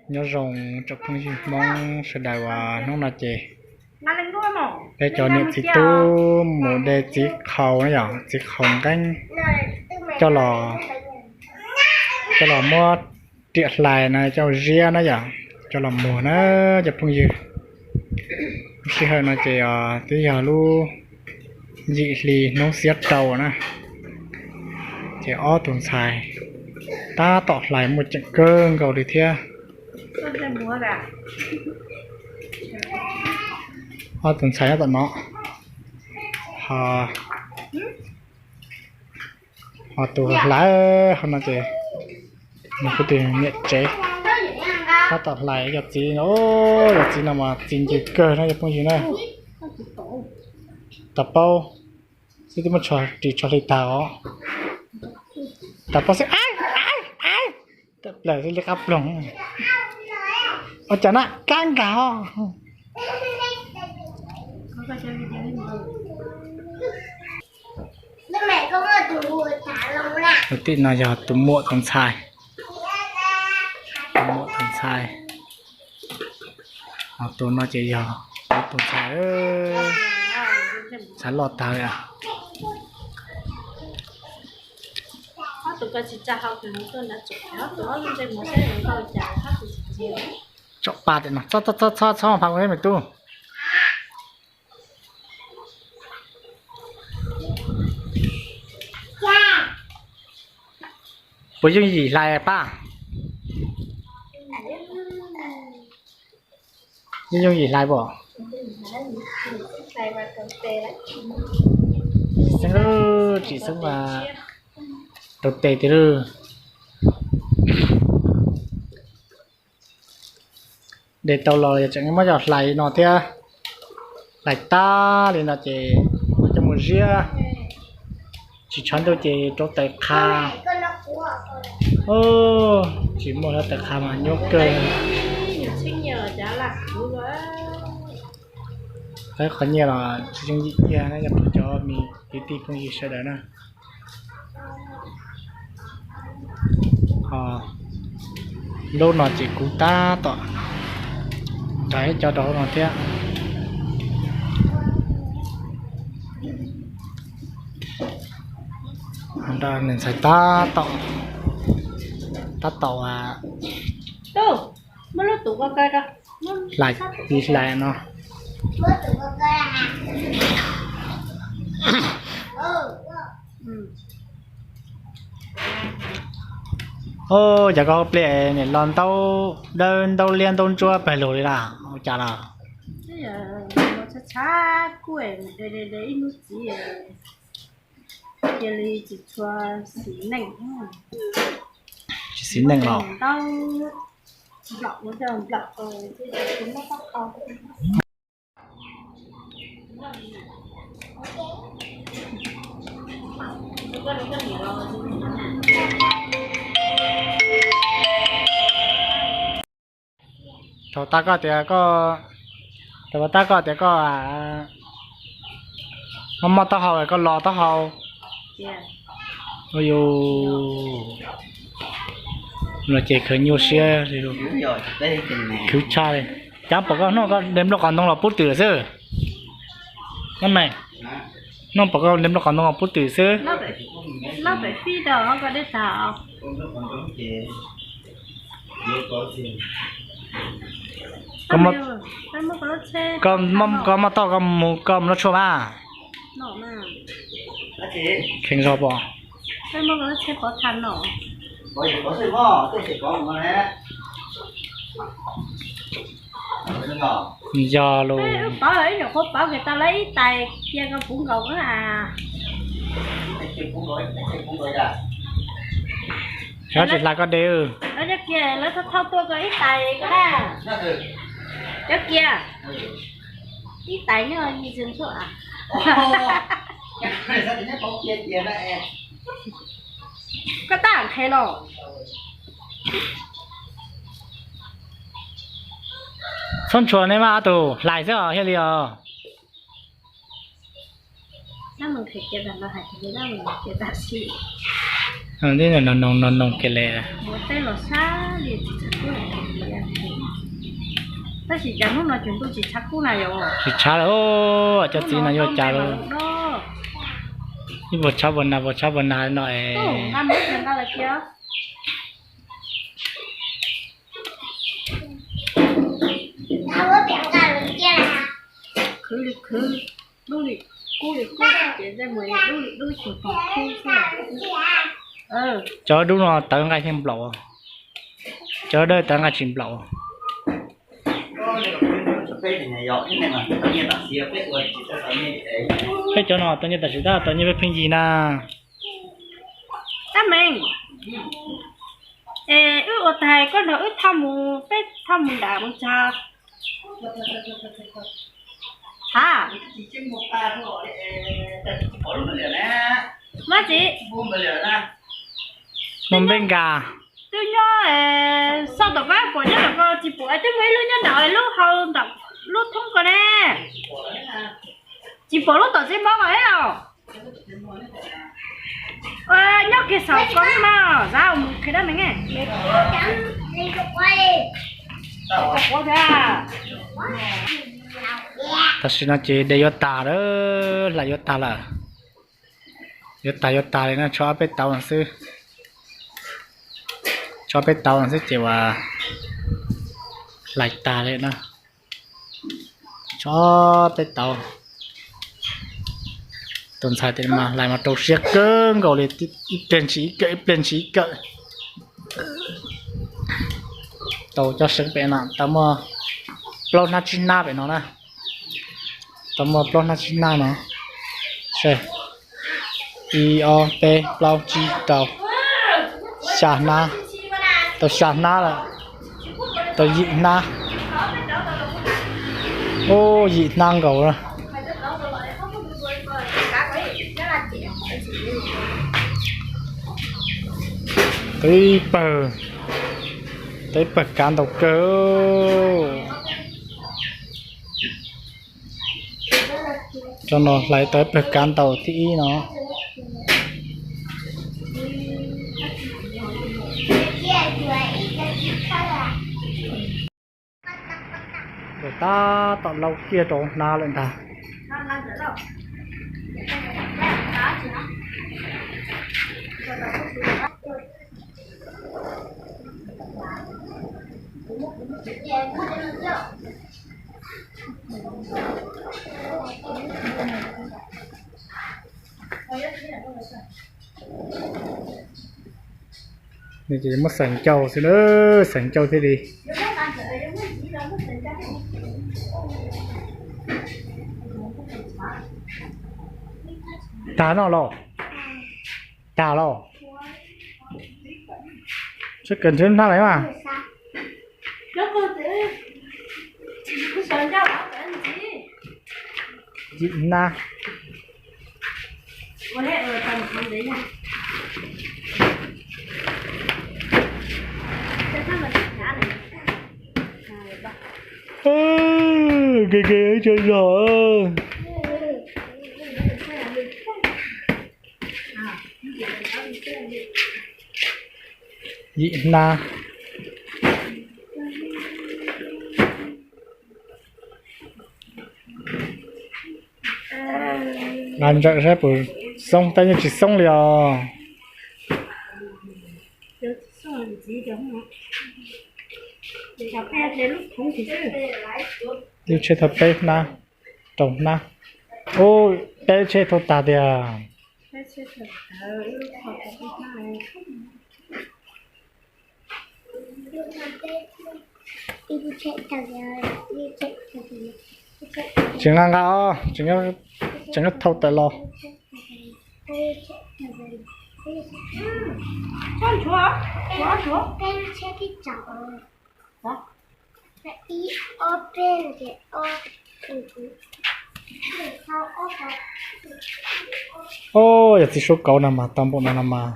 Nyob zoo tsoom phooj ywg Hmoob sawv daws uas hnub no ces peb cov niam txiv tub mus de txiv qhaus na yom, txiv qhaus nqeeb coj los, coj los muab riam hlais no coj ziab na yom, coj los muag na cov phooj ywg. Lub sij hawm no ces twb yog lub yim hli hnub xiab rau na, ces ob tug ntxhais tab tom hlais muaj ceem kawg nkaus li thiab. Ob tug ntxhais nyob tom no, ho, ho tus hlais hauv no ces nws kuj tus niam tsev tab tom hlais yog txiv, yog txiv no mas txiv ncw kawg no cov phooj ywg na. Tau paub xwb twb muab ris tsho hli tag os. Tau paub xwb, tawm plaws xwb li qab ploog. Ua cas na kab nkag os. Tus tim no yog tus muam tus ntxhais, tus muam tus ntxhais. Ho tus no ces yog tus ntxhais, ntxhais loj tag li. Tsom pa tias no, txhob txhob txhob pha kuv me tub. Puas yooj yim hlais pab? Yeej yooj yim hlais pom. Xeeb, tsis xeeb mas tau tes tiag lawm. De tau los yog tseem muab coj hlais no thiab. Hlais tag li no ces muab coj mus ziab. Tsis tshav ntuj ces rau taws qha. Tsis muaj lub taws qha mas nyuaj kawg. Qhov, qhov nyiaj los tsis yooj yim kiag na cov me kwv tij phooj ywg sawv daws na. Ho lub no ces kuv tab tom nrog ib co rau hauv no thiab. Nws ntxhais tab tom, tab tom hlais, hlais no. Cov koj pliag niam los ntaub dawb ntaub liab ntaub ntsuab pawg lug li las ua cas los? Ib hnub txiv cia li tsis tshua xis neej, tsis xis neej los. Thaum tas koj tias koj, thaum tas koj tias koj mob mob taub hau koj los taub hau. Ua yus, no ces khwv nyuaj siab li, khwv tshaj li. Cas pom koj hnub koj de nplooj qos ntoo los pub twm xwb. Hnub pom koj de nplooj qos ntoo los pub twm xwb. Koj muab taub hau koj mus koj mus noj tshuaj mas. Kheev zog pom. Yog los, xyov tsis hlais koj de. Lawv cov kiag lawv thauj thauj tuaj ko ib tais ko na. Cov kiag ib tais nyob ib txhia tshuaj. Koj tab nqhis los. Txhob ntshua nej mas ob tug hlais xwb os thiaj li os. Tib no noog noog kiag li. Tab sis cas hnub no tseem ntuj tsis tshav kub na yom? Tsis tshav lawm, cov txiv no yuav cas lawm. Ib puas tshav puas nag, puas tshav puas nag no es. Cov dub no tawv nqaij thiaj nplaum, cov dawb tawv nqaij tsis nplaum. Peb cov no tau nyiaj tam sim tab tau nyiaj peb pheej yig na. Tab meeg, es wb ua tag koj nrog wb thauj mus, peb thauj mus nram mus tsa. Ha, mas txiv, mus npej nkag. Twb nyob, xauj tom koj puas nyob tom ko tsis pom, twb muaj ib lub nyob nram lub hau ntawm lub thoob ko ne. Tsis pom lub tom txiv hmov ko thiab los? Nyob kiag saum ko mas, xav mus qhia dab neeg. Tam sim no ces de yuav tag lawm, hlais yuav tag lawm. Yuav tag yuav tag li no, tshuav ob peb tauv xwb. Tshuav ob peb tauv xwb ces uas hlais tag li na. Tshuav ob peb tauv. Tus ntxhais tias mas hlais mas rau siab kawg nkaus li, ib pliag ntshis ib kawm, ib pliag ntshis ib kawm. Tau cov seev pem no tau muaj plaub hnab tsib hnab pem no na. Tau muaj plaub hnab tsib hnab no. Ib, ob, peb, plaub, tsib, rau, xya hnab. Tau xya hnab lawm. Tau yim hnab. Ub, yim hnab nkaus. Tau ib pawg, tau ib pawg kav ntau kawg. Cov no hlais tau ib pawg kav ntau thib ib no. Tab tom laub kiag rau hnab lawm ntag. Nws ces muab xeem ncauj xwb na, xeem ncauj thiaj li. Tag no los? Tag los? Tsis kawm nrhiav hnab lawm mas. Yim hnab. Kev kev tsaug zog. Yim hnab. Nqa ntsawm saib puas xoob, tab yeej tsis xoob li os. Twb tsheej tau peb hnab, rau hnab. Ub, peb tsheej tau tag tiag. Tseem nqa nqa os, tseem yuav thau tawm los. Ub, yog txiv suab kauv no mas tau npaum no no mas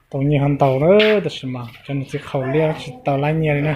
tau nyiaj ho ntau na, tab sis mas cov niag txiv qhaus liab tsis tau lab nyiaj li na.